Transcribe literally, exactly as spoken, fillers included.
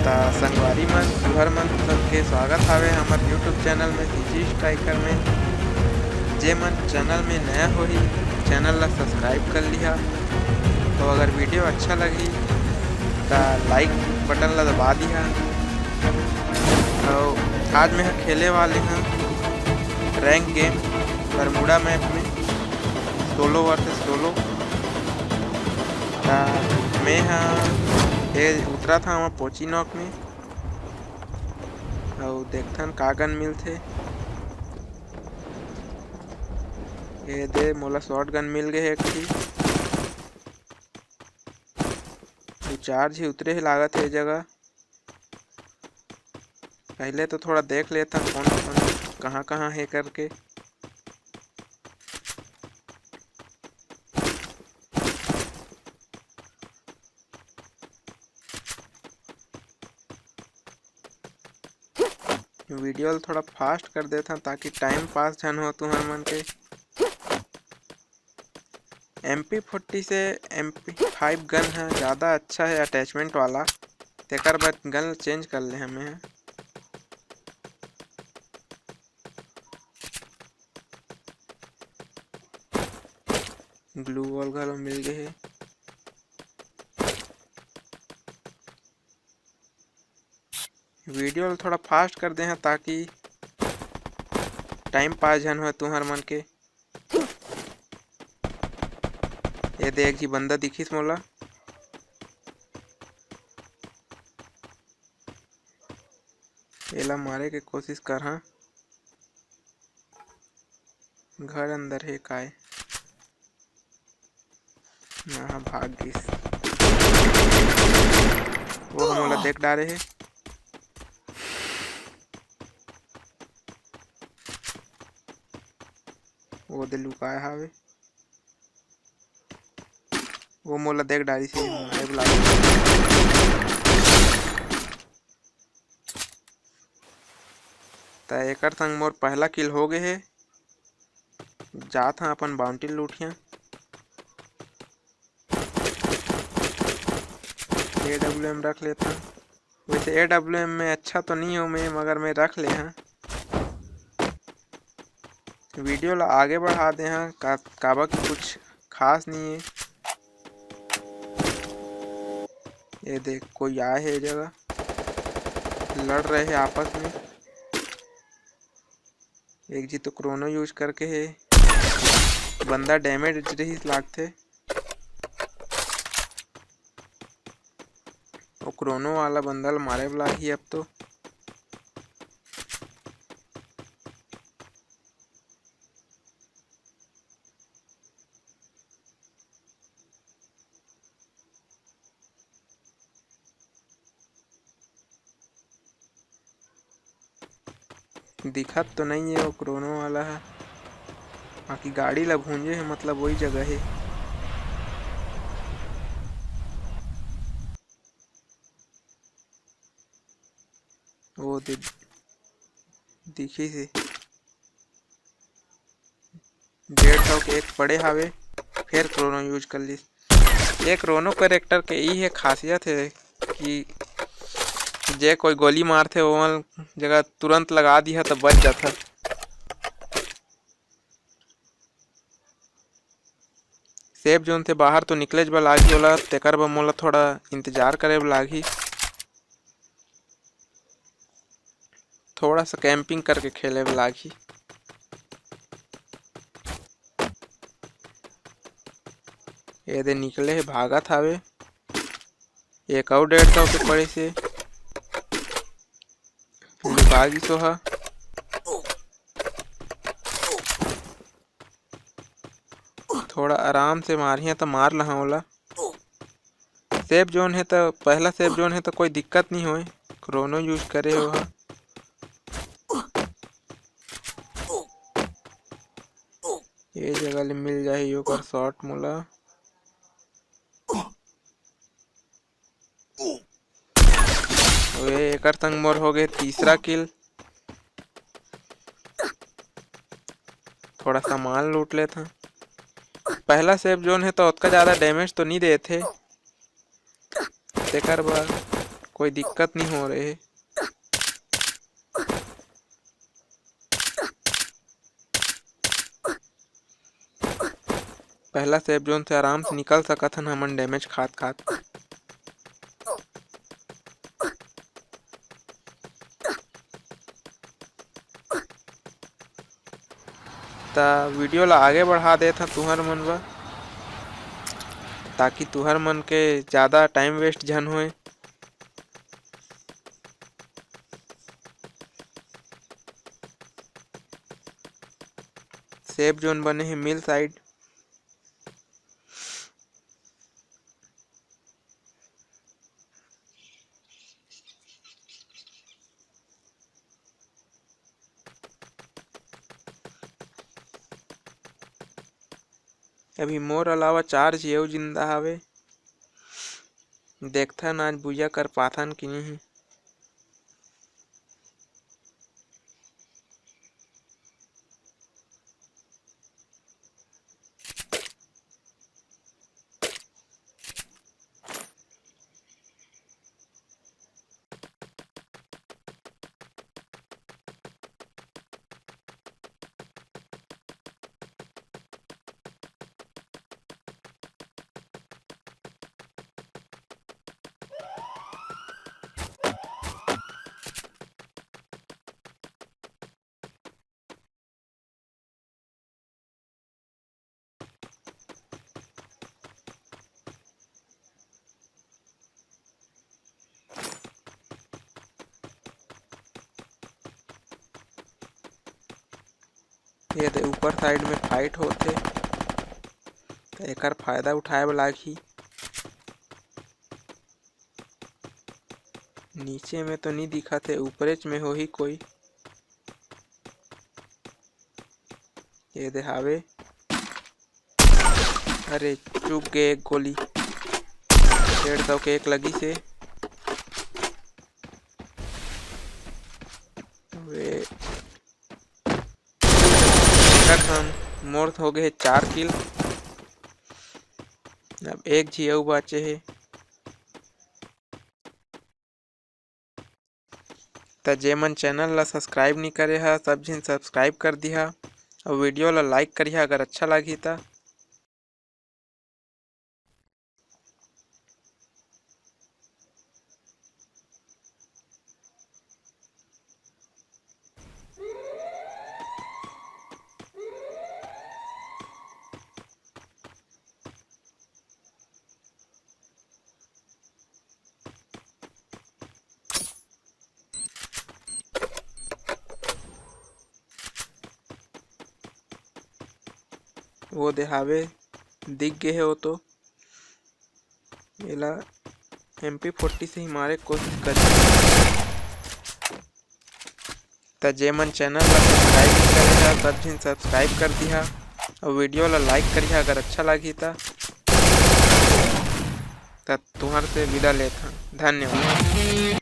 त संगवारी मन, तुहर मन सबके स्वागत हावे हमर YouTube चैनल में, सीजी स्ट्राइकर में। जे मन चैनल में नया होही, चैनल ला सब्सक्राइब कर लिहा। तो अगर वीडियो अच्छा लगही, त लाइक बटन ला दबा दिहा। अउ आज मैं ह खेले वाले हंव रैंक गेम बरमूडा मैप में, सोलो वर्सेस सोलो। त मैं ह ए उतरत हंव पोची नॉक में, अउ देखथन का गन मिलथे। ए दे, मोला शॉटगन मिल गे हे एक ठी। दू चार झी उतरे हे लागत हे ए जगह। पहले तो थोड़ा देख लेथन कोन कोन कहाँ कहाँ हे करके। वीडियो ल थोड़ा फास्ट कर देथन ताकि टाइम पास झन हो तुहर मन के। एम पी फोर्टी से एम पी फाइव गन ह ज़्यादा अच्छा हे अटैचमेंट वाला, तेकर बर गन ल चेंज कर ले हमें ह। ग्लू वॉल घलो मिल गे हे। वीडियो ल थोड़ा फास्ट कर दे हं ताकि टाइम पास झन होय तुहर मन के। ये दे, एक झी बंदा दिखिस मोला, एला मारे के कोशिश करहा। घर अंदर हे काय? ना, भाग गिस। वो ह मोला देख डारे हे। वो दे लुकाय हावे। वो मोला देख डारिस हे, मारे बर लागत। त एकर संग मोर पहला किल हो गे हे। जात हं अपन बाउंड्री लूटिया। ए डब्ल्यू एम रख लेथन। वैसे ए डब्ल्यू एम में अच्छा तो नहीं हूँ मैं, मगर मैं रख ले हं। वीडियो ला आगे बढ़ा दे हं, का, काबर कि कुछ खास नहीं है। ये देख, कोई आए हे ए जगह, लड़ रहे हैं आपस में। एक जी तो क्रोनो यूज करके हे, बंदा डैमेज रहिस लागथे। वो क्रोनो वाला बंदा ल मारे वाला ही अब तो। दिखत तो नहीं है वो क्रोनो वाला है, बाकी गाड़ी ला भूंजे है, मतलब वही जगह है। वो दे दिखी से डेढ़ सौ के एक पड़े हावे, फिर क्रोनो यूज कर ली। एक क्रोनो कैरेक्टर के ई है खासियत है कि जे कोई गोली मारथे, ओमन जगह तुरंत लगा दिया तो बच जाता। सेफ जोन से बाहर तो निकलेच बर लागही ओला, तेकर बर मोला थोड़ा इंतजार करे बर लागही। थोड़ा सा कैंपिंग करके खेले बर लागही। ये दे निकले हे, भागत हावे। एक अउ डेढ़ सौ के पड़े से लुका गिस ओहा। थोड़ा आराम से मारिया त मार लहा ओला। सेफ जोन है त, पहला सेफ जोन है त कोई दिक्कत नहीं होए। क्रोनो यूज करे ओहा। ये जगह ले मिल जाही ओकर शॉट मोला। ओए, एकर संग मोर हो गए तीसरा किल। थोड़ा सामान लूट लेत हं। पहला सेफ जोन है तो ओतका ज्यादा डैमेज तो नहीं देत हे, तेकर बर कोई दिक्कत नहीं हो रहे हे। पहला सेफ जोन से आराम से निकल सकत हन हमन, डैमेज खात खात। त वीडियो ला आगे बढ़ा देत हन तुहर मन बर, ताकि तुहर मन के ज़्यादा टाइम वेस्ट झन होए। सेफ जोन बने हे मिल साइड। अभी मोर अलावा चार झी अउ जिंदा हवे। देखथन आज बुइया कर पाथन कि नहीं। ये दे ऊपर साइड में फाइट होथे, त एकर फायदा उठाए बर लागही। नीचे में तो नहीं दिखत हे, ऊपरेच में होही कोई। ये दे हावे। अरे, चूक गे एक गोली। डेढ़ सौ के एक लगिस हे। वे देखत हन, मोर हो गए हे चार किल। अब एक झी अउ बाचे हे। त जे मन चैनल ला सब्सक्राइब नई करे हा, सब झिन सब्सक्राइब कर दिहा अउ वीडियो ला लाइक करिहा अगर अच्छा लागही त। वो दे हावे, दिख गे हे वो तो। एला एम पी फोर्टी से ही मारे के कोशिश करी। त जे मन चैनल ला सब्सक्राइब नई करे हा, सब झिन सब्सक्राइब कर दिहा अउ वीडियो ला लाइक करिहा अगर अच्छा लागही त। त तुहर से विदा लेत हन, धन्यवाद।